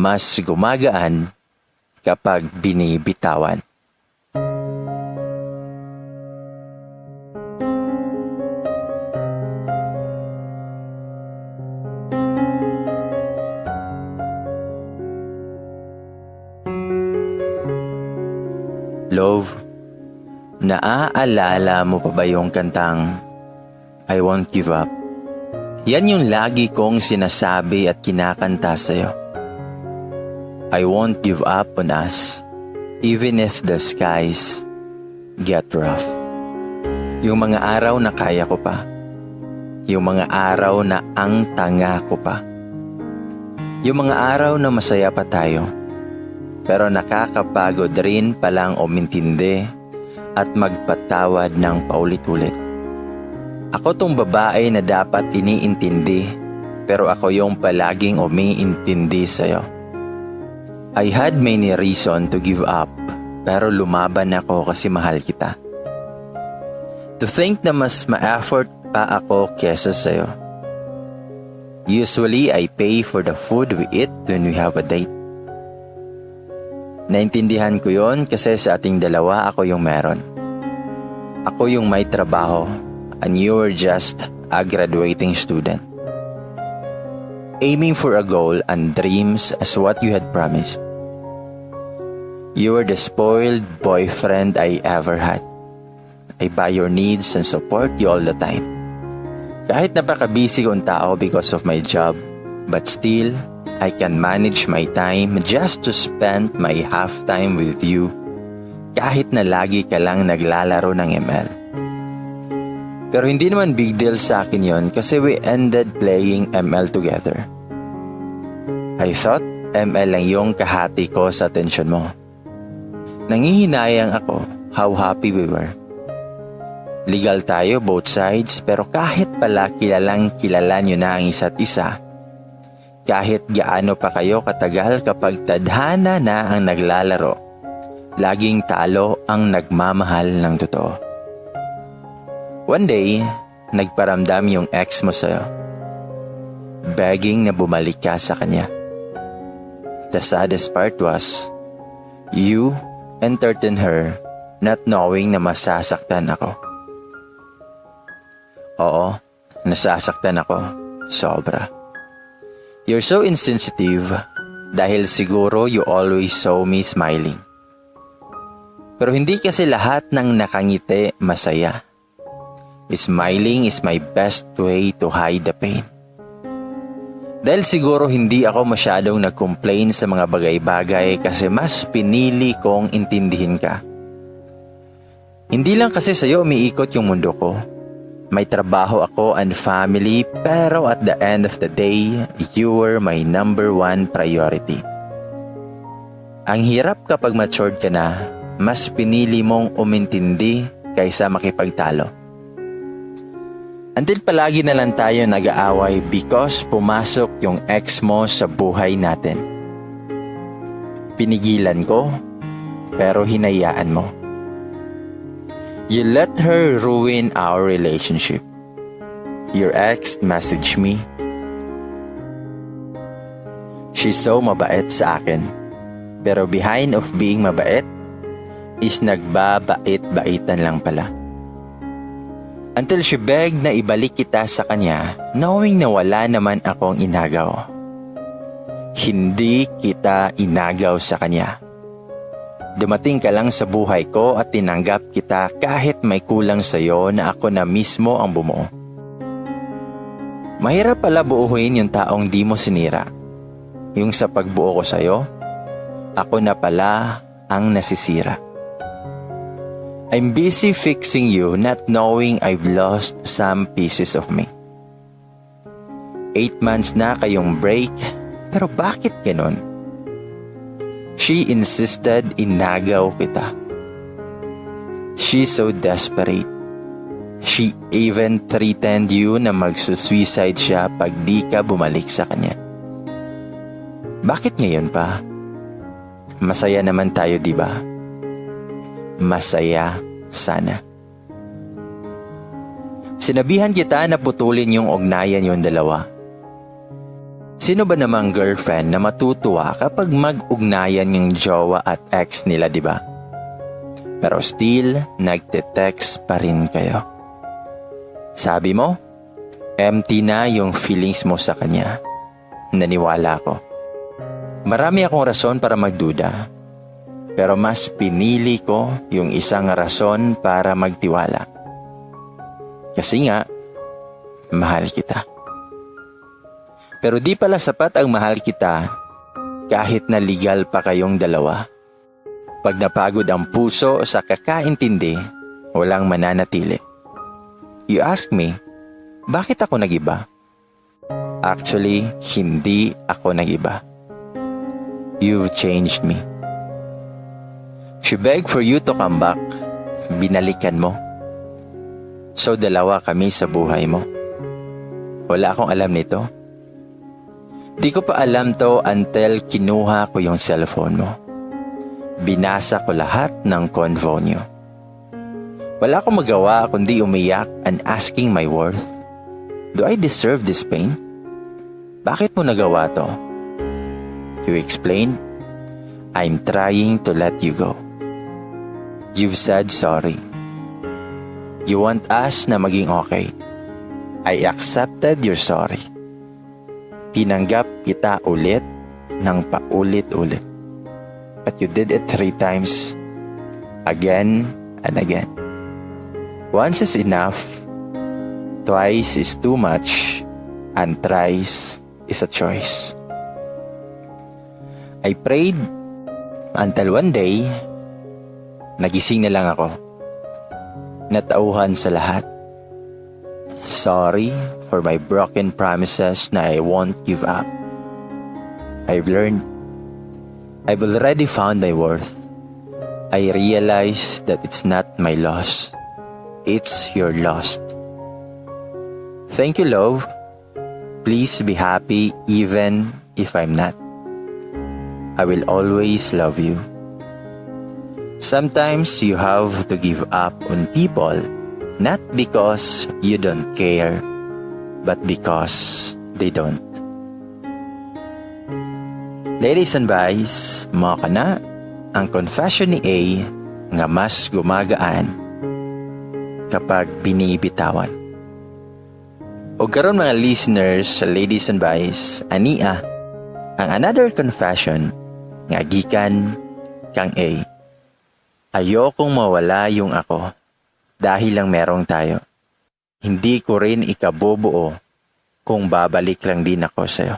Mas gumagaan kapag binibitawan. Love, naaalala mo pa ba yung kantang "I Won't Give Up"? Yan yung lagi kong sinasabi at kinakanta sa'yo. I won't give up on us, even if the skies get rough. Yung mga araw na kaya ko pa. Yung mga araw na ang tanga ko pa. Yung mga araw na masaya pa tayo. Pero nakakapagod rin palang umintindi at magpatawad ng paulit-ulit. Ako tong babae na dapat iniintindi, pero ako yung palaging umiintindi sa'yo. I had many reason to give up, pero lumaban ako kasi mahal kita. To think na mas ma-effort pa ako kesa sa'yo. Usually, I pay for the food we eat when we have a date. Naintindihan ko yon kasi sa ating dalawa, ako yung meron. Ako yung may trabaho and you were just a graduating student, aiming for a goal and dreams as what you had promised. You were the spoiled boyfriend I ever had. I buy your needs and support you all the time. Kahit napaka-busy kong tao because of my job, but still, I can manage my time just to spend my half time with you kahit na lagi ka lang naglalaro ng ML. Pero hindi naman big deal sa akin yon kasi we ended playing ML together. I thought ML lang yung kahati ko sa atensyon mo. Nanghihinayang ako how happy we were. Legal tayo both sides, pero kahit pala kilalang kilala nyo na ang isa't isa, kahit gaano pa kayo katagal, kapag tadhana na ang naglalaro, laging talo ang nagmamahal ng totoo. One day, nagparamdam yung ex mo sa'yo, begging na bumalik ka sa kanya. The saddest part was, you entertained her not knowing na masasaktan ako. Oo, nasasaktan ako. Sobra. You're so insensitive dahil siguro you always saw me smiling. Pero hindi kasi lahat ng nakangiti masaya. Smiling is my best way to hide the pain. Dahil siguro hindi ako masyadong nag-complain sa mga bagay-bagay kasi mas pinili kong intindihin ka. Hindi lang kasi sa'yo umiikot yung mundo ko. May trabaho ako and family, pero at the end of the day, you were my number one priority. Ang hirap kapag matured ka na, mas pinili mong umintindi kaysa makipagtalo. Until palagi na lang tayo nag-aaway because pumasok yung ex mo sa buhay natin. Pinigilan ko, pero hinayaan mo. You let her ruin our relationship. Your ex messaged me. She's so mabait sa akin. Pero behind of being mabait is nagbabait-baitan lang pala. Until she begged na ibalik kita sa kanya, knowing na wala naman akong inagaw. Hindi kita inagaw sa kanya. Dumating ka lang sa buhay ko at tinanggap kita kahit may kulang sa'yo na ako na mismo ang bumuo. Mahirap pala buuhin yung taong di mo sinira. Yung sa pagbuo ko sa'yo, ako na pala ang nasisira. I'm busy fixing you, not knowing I've lost some pieces of me. 8 months na kayong break, pero bakit ganon? She insisted inagaw kita. She's so desperate. She even threatened you na magsusuicide siya pag di ka bumalik sa kanya. Bakit ngayon pa? Masaya naman tayo, di ba? Masaya sana. Sinabihan kita na putulin yung ugnayan yung dalawa. Sino ba namang girlfriend na matutuwa kapag mag-ugnayan yung jowa at ex nila, di ba? Pero still, nagte-text pa rin kayo. Sabi mo, empty na yung feelings mo sa kanya. Naniwala ako. Marami akong rason para magduda. Pero mas pinili ko yung isang rason para magtiwala. Kasi nga, mahal kita. Pero di pala sapat ang mahal kita kahit na legal pa kayong dalawa. Pag napagod ang puso sa kakaintindi, walang mananatili. You ask me, bakit ako nag-iba? Actually, hindi ako nag-iba. You've changed me. She begged for you to come back. Binalikan mo. So dalawa kami sa buhay mo. Wala akong alam nito. Di ko pa alam to until kinuha ko yung cellphone mo. Binasa ko lahat ng convo niyo. Wala akong magawa kundi umiyak and asking my worth. Do I deserve this pain? Bakit mo nagawa to? You explained, "I'm trying to let you go." You've said sorry. You want us na maging okay. I accepted your sorry. Tinanggap kita ulit ng paulit-ulit. But you did it three times. Again and again. Once is enough. Twice is too much. And thrice is a choice. I prayed until one day, nagising na lang ako. Natauhan sa lahat. Sorry for my broken promises na I won't give up. I've learned. I've already found my worth. I realize that it's not my loss. It's your loss. Thank you, love. Please be happy even if I'm not. I will always love you. Sometimes you have to give up on people not because you don't care, but because they don't. Ladies and guys, mao kana ang confession ni A nga mas gumagaan kapag binibitawan. O karon, mga listeners sa Ladies and Guys, ania ang another confession nga gikan kang A. Ayokong mawala yung ako dahil lang merong tayo. Hindi ko rin ikabubuo kung babalik lang din ako sa'yo.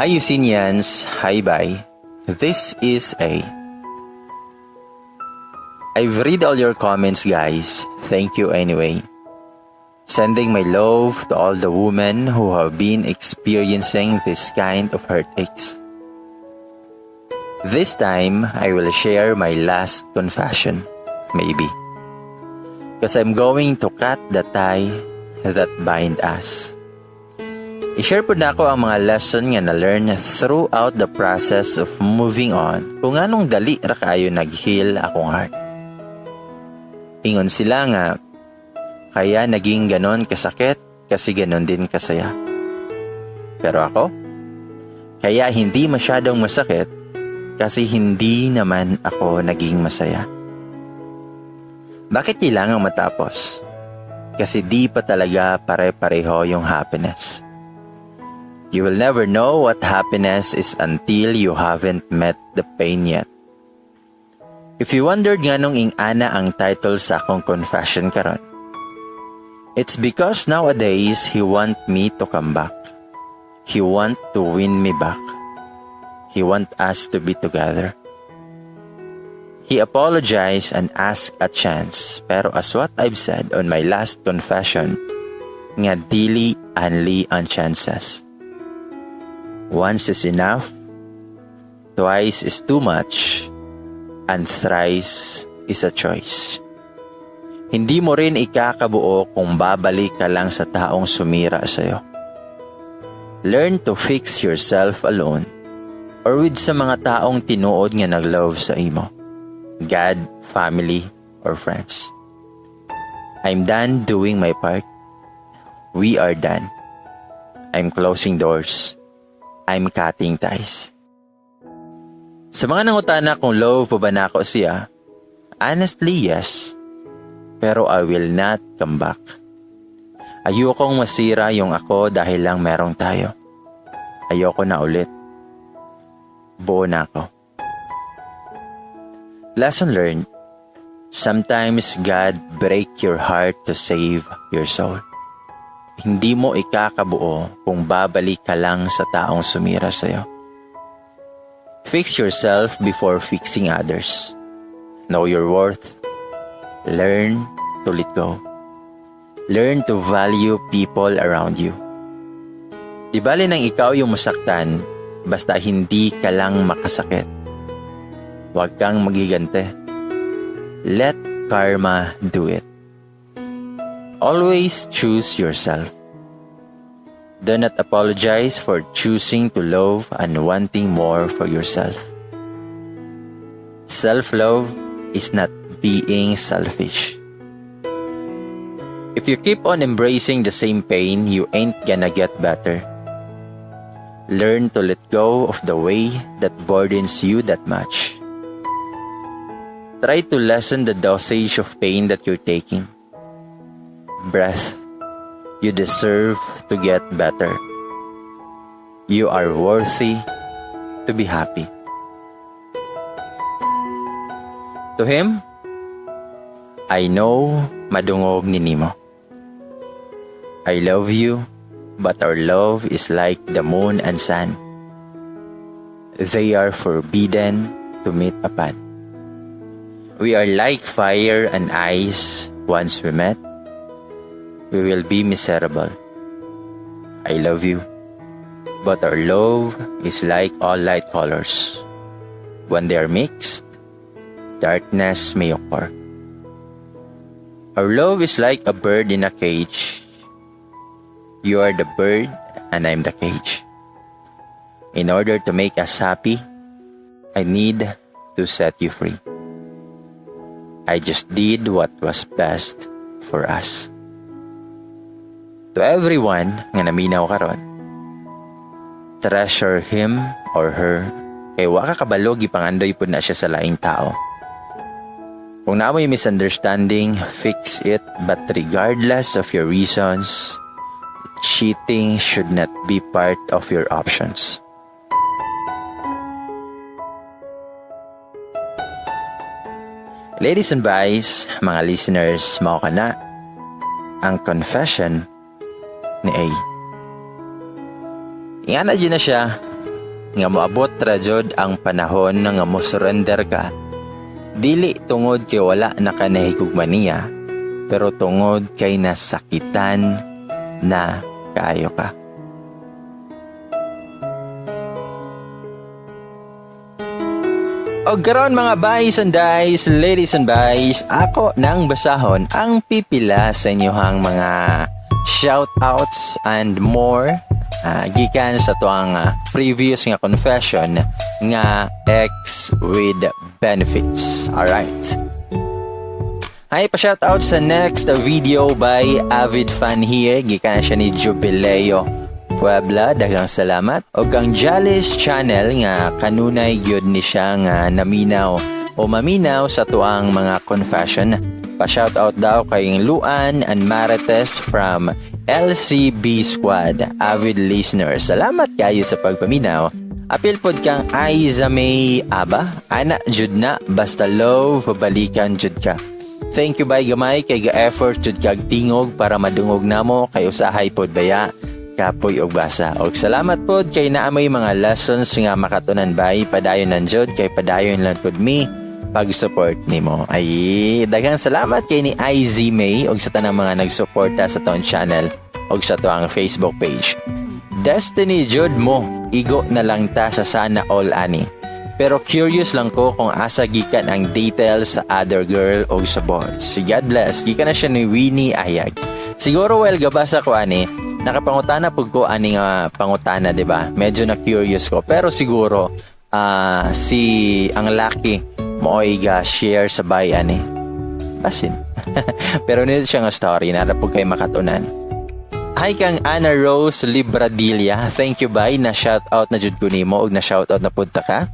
Hi Eugenians, hi bye. This is A. I've read all your comments, guys. Thank you anyway. Sending my love to all the women who have been experiencing this kind of heartaches. This time, I will share my last confession, maybe. Because I'm going to cut the tie that bind us. I-share pud nako ang mga lesson nga na-learn throughout the process of moving on kung anong dali ra kaayo nag-heal akong heart. Ingon sila nga, kaya naging ganon kasakit kasi ganon din kasaya. Pero ako, kaya hindi masyadong masakit kasi hindi naman ako naging masaya. Bakit kailangang matapos? Kasi di pa talaga pare-pareho yung happiness. You will never know what happiness is until you haven't met the pain yet. If you wondered nganong ing-ana ang title sa akong confession karon, it's because nowadays he want me to come back. He want to win me back. He want us to be together. He apologized and asked a chance, pero as what I've said on my last confession, nga dili only on chances. Once is enough, twice is too much, and thrice is a choice. Hindi mo rin ikakabuo kung babalik ka lang sa taong sumira sa'yo. Learn to fix yourself alone or with sa mga taong tinuod nga nag-love sa imo. God, family, or friends. I'm done doing my part. We are done. I'm closing doors. I'm cutting ties. Sa mga nangutana kung love pa ba nako siya, honestly, yes. Pero I will not come back. Ayokong masira yung ako dahil lang merong tayo. Ayoko na ulit. Buo na ako. Lesson learned. Sometimes God break your heart to save your soul. Hindi mo ikakabuo kung babalik ka lang sa taong sumira sa'yo. Fix yourself before fixing others. Know your worth. Learn to let go. Learn to value people around you. Di bali nang ikaw yung masaktan, basta hindi ka lang makasakit. Huwag kang maghigante. Let karma do it. Always choose yourself. Do not apologize for choosing to love and wanting more for yourself. Self-love is not being selfish. If you keep on embracing the same pain, you ain't gonna get better. Learn to let go of the way that burdens you that much. Try to lessen the dosage of pain that you're taking. Breath. You deserve to get better. You are worthy to be happy. To him, I know madungog ni nimo. I love you, but our love is like the moon and sun. They are forbidden to meet upon. We are like fire and ice. Once we met, we will be miserable. I love you, but our love is like all light colors. When they are mixed, darkness may occur. Our love is like a bird in a cage. You are the bird and I'm the cage. In order to make us happy, I need to set you free. I just did what was best for us. To everyone nga naminaw karon, treasure him or her kay wa ka kabalo gipangandoy pud na siya sa laing tao. Kung naa moy misunderstanding, fix it, but regardless of your reasons, cheating should not be part of your options. Ladies and guys, mga listeners, mao ka na ang confession ni A. Ingana jud na siya nga moabot ra jud ang panahon nga mo surrender ka. Dili tungod kay wala na ka nahigugma niya, pero tungod kay nasakitan na kaayo ka. Og karon mga bays and days, ladies and bays, ako nang basahon ang pipila sa inyohang mga shoutouts and more gikan sa tuang previous nga confession nga ex with benefits. Alright. Hi, pa-shoutout sa next video by Avid Fan here. Gikan siya ni Jubileo Puebla. Daghang salamat. Og kang Jalis Channel nga kanunay gyud ni siya nga naminaw o maminaw sa tuang mga confession. Pa-shoutout daw kay Luan and Marites from LCB Squad, avid listener. Salamat kayo sa pagpaminaw. Apil pod kang Aiza May Aba. Ana jud na, basta love, balikan jud ka. Thank you bay gamay kay ga-effort jud kag tingog para madungog namo kay usahay pod baya kapoy og basa. Og salamat pod kay naa may mga lessons nga makatunan bay, padayon nan jud kay padayon lang pod mi pag-support nimo. Ay, daghang salamat kay ni IZ May og sa tanang mga nagsuporta sa atong channel og sa tuang Facebook page. Destiny jud mo, igo na lang ta sa sana all ani. Pero curious lang ko kung asa gikan ang details sa other girl o sa boys. God bless. Gikan na siya ni Winnie Ayag. Siguro well gabasa ko ani, Nakapangutana pud ko ani nga pangutana, di ba? Medyo na curious ko. Pero siguro si ang laki mooy ga share sa bayan eh. Basin. Pero nito siya nga story na pud kay makatunan. Hi kang Ana Rose Libradilla. Thank you, bay, na shout out na jud ko nimo ug na shout out na pud ta ka.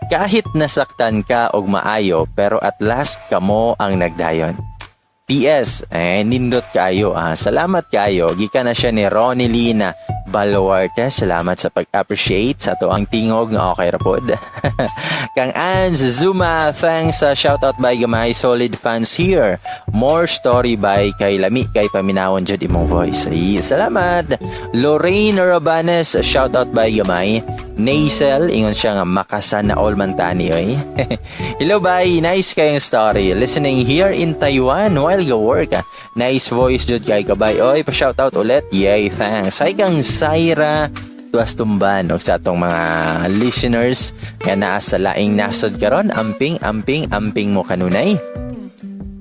Kahit nasaktan ka og maayo, pero at last kamo ang nagdayon. PS, eh, nindot kayo. Ah, salamat kayo. Gikan na siya ni Ronnie Lina Baluarte. Salamat sa pag-appreciate sa ato ang tingog nga okay ra pod. Kang Ans Zuma, thanks sa shoutout, bay gamay. Solid fans here. More story, bay, kay lami kay paminawon jud imong voice. Ay, salamat. Lorraine Rabanes, shoutout, bay gamay. Naisel, ingon siya nga makasana all man tani oy. Hello bay, nice kayong story. Listening here in Taiwan while go work. Nice voice jud kay kabay. Oy, pa shoutout ulit. Yay, thanks. Hi kang Zaira Tuastumban og sa atong mga listeners nga naa sa laing nasod karon, amping, amping, amping mo kanunay.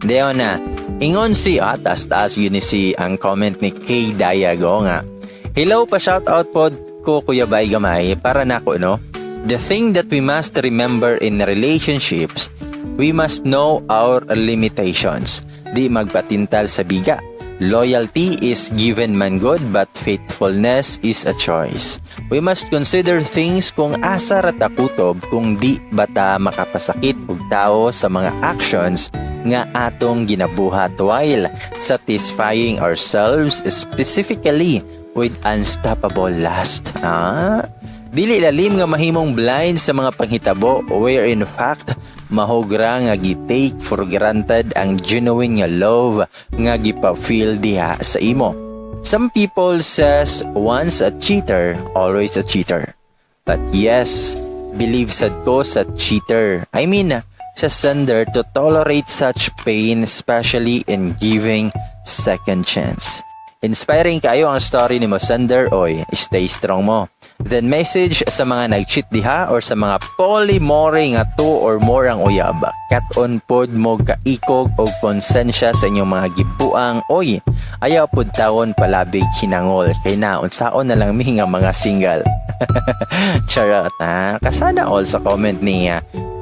Dayon na, ingon si taas taas yun ni si ang comment ni Kay Dayago nga. Hello, pa shoutout pod ko, Kuya Bay Gamay, para nako no. The thing that we must remember in relationships, we must know our limitations. Di magpatintal sa biga. Loyalty is given man good, but faithfulness is a choice. We must consider things kung asa ra ta kutob, kung di ba ta makapasakit og tao sa mga actions nga atong ginabuhat while satisfying ourselves, specifically with unstoppable lust. Ah, dili lalim nga mahimong blind sa mga panghitabo where in fact mahugra nga gi-take for granted ang genuine nga love nga gipa-feel diha sa imo. Some people says once a cheater, always a cheater. But yes, believe sad ko sa cheater. I mean, sa sender to tolerate such pain, especially in giving second chance. Inspiring kayo ang story ni mo, sender, oy. Stay strong mo. Then message sa mga nag-cheat diha or sa mga polyamory nga two or more ang uyab. Kat-on pod mo kaikog og konsensya sa inyong mga gibuang oy. Ayaw pod tawon palabig hinangol kay na unsaon na lang mi nga mga single. Charot ha. Kasana all sa comment ni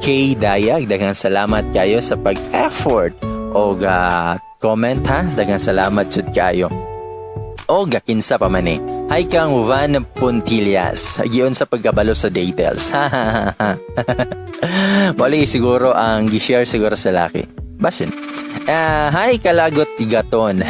Kay Dayag. Daghang salamat kayo sa pag-effort o comment ha. Daghang salamat jud kayo. O gakinsa pa man eh. Hi kang Van Puntillas. Giyon sa pagkabalo sa details. Mali siguro ang gi-share siguro sa laki. Basin. Hi kalagot tigaton.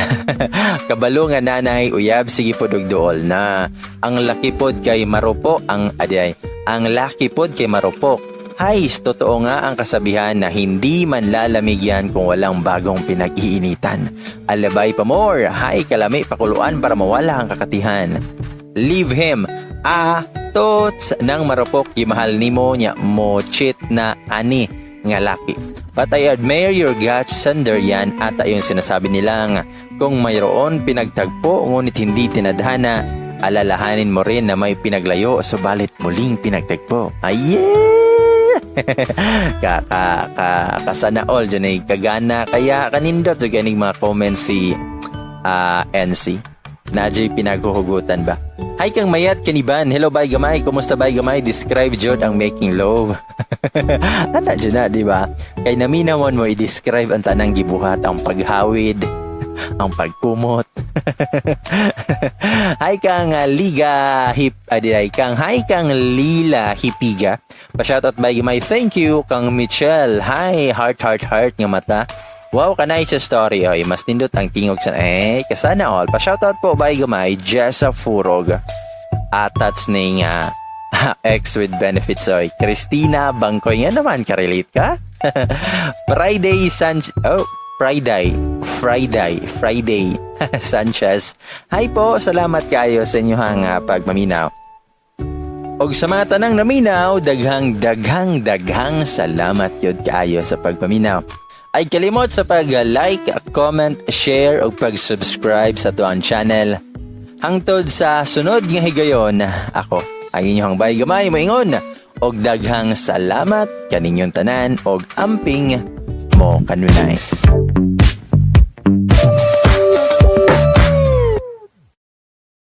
Kabalo nga nanay uyab, sige pod og duol na. Ang laki pod kay marupo ang aday. Ang laki pod kay marupok. Hay, totoo nga ang kasabihan na hindi man lalamig yan kung walang bagong pinag-iinitan. Alabay pa more. Hay, kalami pakuluan para mawala ang kakatihan. Leave him. Ah, tots nang marupok gimahal nimo nya mo cheat na ani nga laki. But I admire your guts, sender. Yan ata yung sinasabi nilang kung mayroon pinagtagpo ngunit hindi tinadhana, alalahanin mo rin na may pinaglayo subalit muling pinagtagpo. Ay, ka ka ka kasana all dyan ay kagana kaya kanindot jud ganing mga comments si NC na pinaghuhugutan ba. Hi kang Mayat Kaniban. Hello, bay gamay. Kumusta, bay gamay? Describe jud ang making love. Ana jud na, di ba? Kay naminawon mo i-describe ang tanang gibuhat, ang paghawid, ang pagkumot. Hi kang Liga Hip adi kang hi kang Lila Hipiga. Pa-shoutout, bay gamay. Thank you kang Michelle. Hi, heart, heart, heart nga mata. Wow, kanay sa story oy, mas nindot ang tingog sa eh kasana all. Pa-shoutout po, bay gamay, Jessa Furog. Atats ning ex with benefits oy. Christina Bangkoy nga naman ka-relate ka? Friday San Oh, Friday, Friday, Friday Sanchez. Hi po, salamat kayo sa inyong pagmaminaw. Og sa mga tanang naminaw, daghang daghang daghang salamat yun kaayo sa pagpaminaw. Ay kalimot sa pag-like, comment, share ug pag-subscribe sa atuang channel. Hangtod sa sunod nga higayon, ako ang inyong bay gamay moingon og daghang salamat kaninyong tanan og amping mo kanunay.